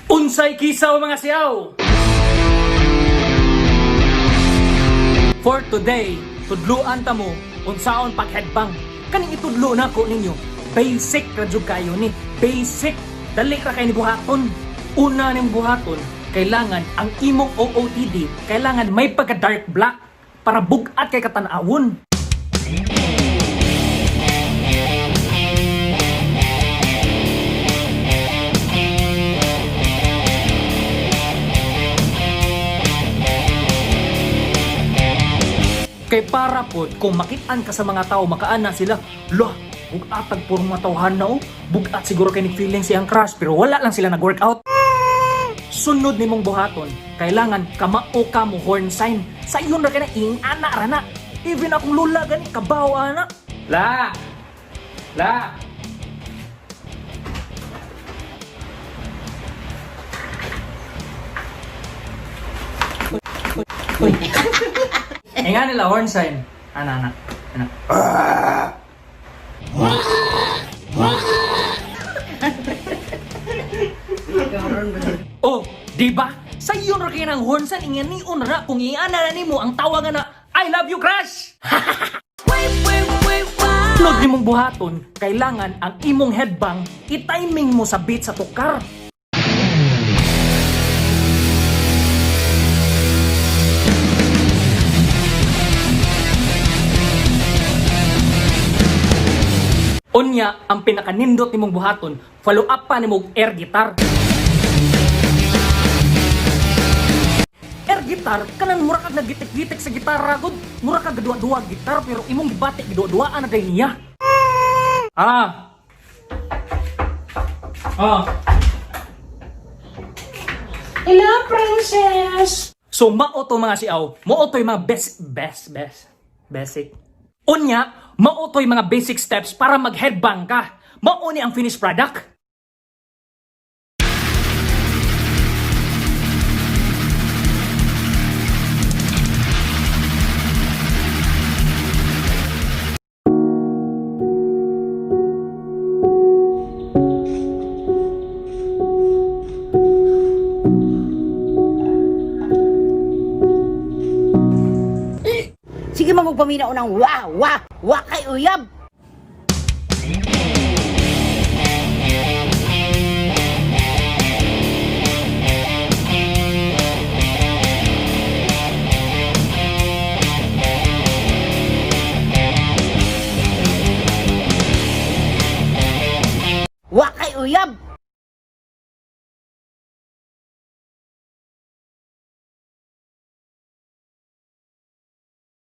Unsay kisaw, mga siyaw? For today, tudluan ta mo unsaon pag-headbang. Kaning itudlo nako ninyo, basic ra jud kayo ni. Basic, dali ra kay ni buhaton. Una ning buhaton, kailangan ang imong OOTD, kailangan may pagka dark black para bug-at kay katan-awon. Kay para pod kung makitaan ka sa mga tao, makaana sila, "Lah, bugat ag puro matawhan na oh. Bugat siguro kay feeling siyang crush," pero wala lang sila nag-workout. Sunod nimong buhaton, kailangan kamao ka mo horn sign. Sa iyon ra kay na ing ana ra na. Even akong lula gani kabaw ana. La. La. Uy. Eh nga nila horn sign. Ana ana. Ana. Oh, di ba? Sa iyon ra kay ng horn sign, inganion ra kung iana na nimo ang tawag nga na "I love you, crush." Sunod nimong buhaton, kailangan ang imong headbang i-timing mo sa beat sa tukar. Unya, ang pinakanindot nimong buhaton, follow up pa nimo og air guitar. Air guitar, kanang mura kag nagitik-gitik sa gitara gud. Mura kag gaduwa-duwa gitar pero imong gibati giduwa-duwaan na day niya. Ah. Ah. Hello, princess! So, mao to, mga siaw, mao to'y mga best, best, best, basic. Unya, mao to'y mga basic steps para mag-headbang ka. Mao ni ang finished product. Sige, man magpaminaw ng wa, wa, wa kay uyab.